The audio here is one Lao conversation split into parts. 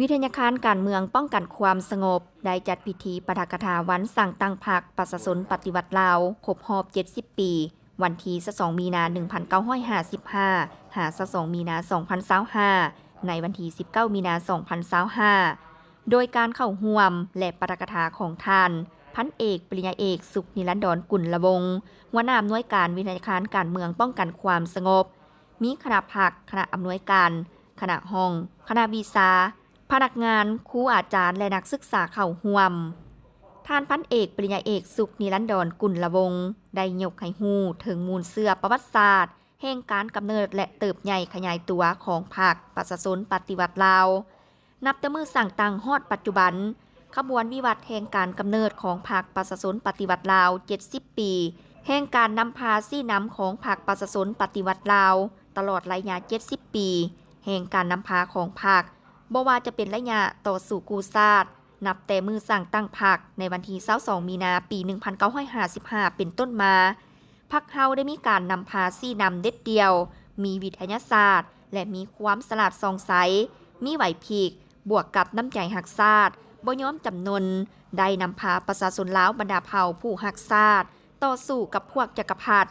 ວິທະຍາຄານການເມືອງປ້ອງກັນຄວາມສະຫງົບ ໄດ້ຈັດພິທີປາຖະກະຖາວັນສ້າງຕັ້ງພັກປະຊາຊົນປະຕິວັດລາວ ຄົບຮອບເຈັດສິບປີ ວັນທີຊາວສອງ ມີນາ ໜຶ່ງພັນເກົ້າຮ້ອຍຫ້າສິບຫ້າ ຫາ ຊາວສອງ ມີນາ ສອງພັນຊາວຫ້າ ໃນວັນທີສິບເກົ້າ ມີນາ ສອງພັນຊາວຫ້າ ໂດຍການເຂົ້າຮ່ວມ ແລະ ປາຖະກະຖາຂອງທ່ານ ພັນເອກ ປະລິນຍາເອກ ສຸກ ນິລັນດອນ ກຸນລະວົງ ຫົວໜ້າອຳນວຍການວິທະຍາຄານການເມືອງປ້ອງກັນຄວາມສະຫງົບ, ມີຄະນະພັກ, ຄະນະອຳນວຍການ, ຄະນະຫ້ອງ, ຄະນະວິຊາ, ພະນັກງານ, ຄູອາຈານ ແລະ ນັກສຶກສາເຂົ້າຮ່ວມ. ທ່ານ ພັນເອກ ປະລິນຍາເອກ ສຸກ ນິລັນດອນ ກຸນລະວົງ ໄດ້ຍົກໃຫ້ຮູ້ເຖິງມູນເຊື້ອປະຫວັດສາດ ແຫ່ງການກຳເນີດ ແລະ ເຕີບໃຫຍ່ຂະຫຍາຍຕົວຂອງພັກປະຊາຊົນປະຕິວັດລາວ. ນັບແຕ່ມື້ສ້າງຕັ້ງຮອດປັດຈຸບັນ, ຂະບວນວິວັດແຫ່ງການກຳເນີດຂອງພັກປະຊາຊົນປະຕິວັດລາວ ເຈັດສິບປີ ແຫ່ງການນຳພາຊີ້ນຳຂອງພັກປະຊາຊົນປະຕິວັດລາວ ຕະຫຼອດໄລຍະເຈັດສິບປີ ແຫ່ງການນຳພາຂອງພັກ, ບໍ່ວ່າຈະເປັນໄລຍະຕໍ່ສູ້ກູ້ຊາດ ນັບແຕ່ມື້ສ້າງຕັ້ງພັກໃນວັນທີຊາວສອງ ມີນາ ປີໜຶ່ງພັນເກົ້າຮ້ອຍຫ້າສິບຫ້າ ເປັນຕົ້ນມາ, ພັກເຮົາໄດ້ມີການນຳພາຊີ້ນຳເດັດດ່ຽວ, ມີວິທະຍາສາດ ແລະ ມີຄວາມສະຫຼາດສ່ອງໃສ, ມີໄຫວພິບ, ບວກກັບນ້ຳໃຈຮັກຊາດ ບໍ່ຍອມຈຳນົນ, ໄດ້ນຳພາປະຊາຊົນລາວບັນດາເຜົ່າຜູ້ຮັກຊາດ ຕໍ່ສູ້ກັບພວກຈັກກະພັດ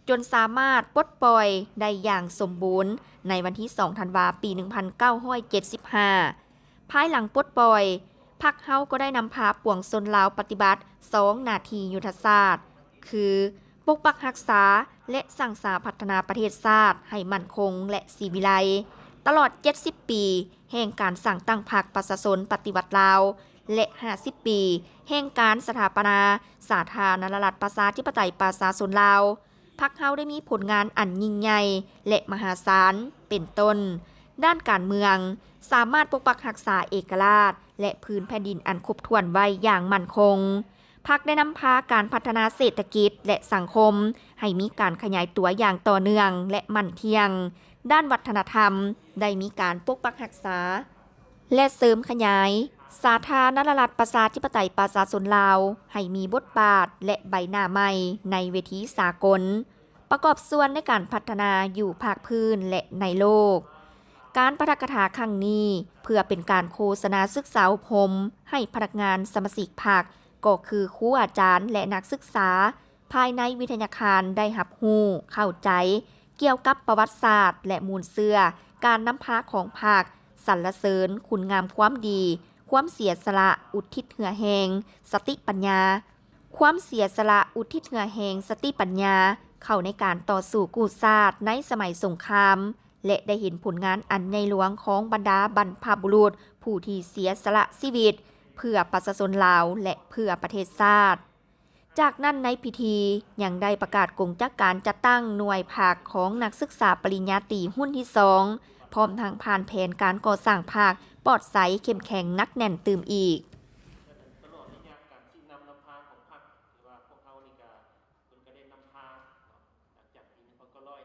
ຈົນສາມາດປົດປ່ອຍໄດ້ຢ່າງສົມບູນໃນວັນທີສອງ ທັນວາ ປີໜຶ່ງພັນເກົ້າຮ້ອຍເຈັດສິບຫ້າ. ພາຍຫຼັງປົດປ່ອຍ, ພັກເຮົາກໍໄດ້ນຳພາປວງຊົນລາວປະຕິບັດສອງໜ້າທີ່ຍຸດທະສາດ ຄື ປົກປັກຮັກສາ ແລະ ສ້າງສາພັດທະນາປະເທດຊາດໃຫ້ໝັ້ນຄົງ ແລະ ສີວິໄລ, ຕະຫຼອດເຈັດສິບປີແຫ່ງການສ້າງຕັ້ງພັກປະຊາຊົນປະຕິວັດລາວ ແລະ ຫ້າສິບປີແຫ່ງການສະຖາປະນາສາທາລະນະລັດປະຊາທິປະໄຕປະຊາຊົນລາວ. ພັກເຮົາໄດ້ມີຜົນງານອັນຍິ່ງໃຫຍ່ ແລະ ມະຫາສານ ເປັນຕົ້ນ ດ້ານການເມືອງ, ສາມາດປົກປັກຮັກສາເອກະລາດ ແລະ ພື້ນແຜ່ນດິນອັນຄົບຖ້ວນໄວ້ຢ່າງໝັ້ນຄົງ. ພັກໄດ້ນຳພາການພັດທະນາເສດຖະກິດ ແລະ ສັງຄົມ ໃຫ້ມີການຂະຫຍາຍຕົວຢ່າງຕໍ່ເນື່ອງ ແລະ ໝັ້ນທ່ຽງ. ດ້ານວັດທະນະທຳ ໄດ້ມີການປົກປັກຮັກສາ ແລະ ເສີມຂະຫຍາຍສາທາລະນະລັດປະຊາທິປະໄຕປະຊາຊົນລາວ ໃຫ້ມີບົດບາດ ແລະ ໃບໜ້າໃໝ່ໃນເວທີສາກົນ, ປະກອບສ່ວນໃນການພັດທະນາຢູ່ພາກພື້ນ ແລະ ໃນໂລກ. ການປາຖະກະຖາຄັ້ງນີ້ ເພື່ອເປັນການໂຄສະນາສຶກສາອົບຮົມໃຫ້ພະນັກງານສະມາຊິກພັກ ກໍຄືຄູອາຈານ ແລະ ນັກສຶກສາ ພາຍໃນວິທະຍາຄານໄດ້ຮັບຮູ້ເຂົ້າໃຈກ່ຽວກັບປະຫວັດສາດ ແລະ ມູນເຊື້ອການນຳພາຂອງພັກ, ສັນລະເສີນຄຸນງາມຄວາມດີ, ຄວາມເສຍສະຫຼະ, ອຸທິດເຫື່ອແຮງ, ສະຕິປັນຍາ, ຄວາມເສຍສະຫຼະ, ອຸທິດເຫື່ອແຮງ, ສະຕິປັນຍາ ເຂົ້າໃນການຕໍ່ສູ້ກູ້ຊາດໃນສະໄໝສົງຄາມ ແລະ ໄດ້ເຫັນຜົນງານອັນໃຫຍ່ຫຼວງຂອງບັນດາບັນພະບຸລຸດຜູ້ທີ່ເສຍສະຫຼະຊີວິດເພື່ອປະຊາຊົນລາວ ແລະ ເພື່ອປະເທດຊາດ. ຈາກນັ້ນໃນພິທີຍັງໄດ້ປະກາດກົງຈັກການຈັດຕັ້ງໜ່ວຍພັກຂອງນັກສຶກສາປະລິນຍາຕີຮຸ່ນທີສອງ ພ້ອມທັງຜ່ານແຜນການກໍ່ສ້າງພັກປອດໃສເຂັ້ມແຂງໜັກແໜ້ນຕື່ມອີກ.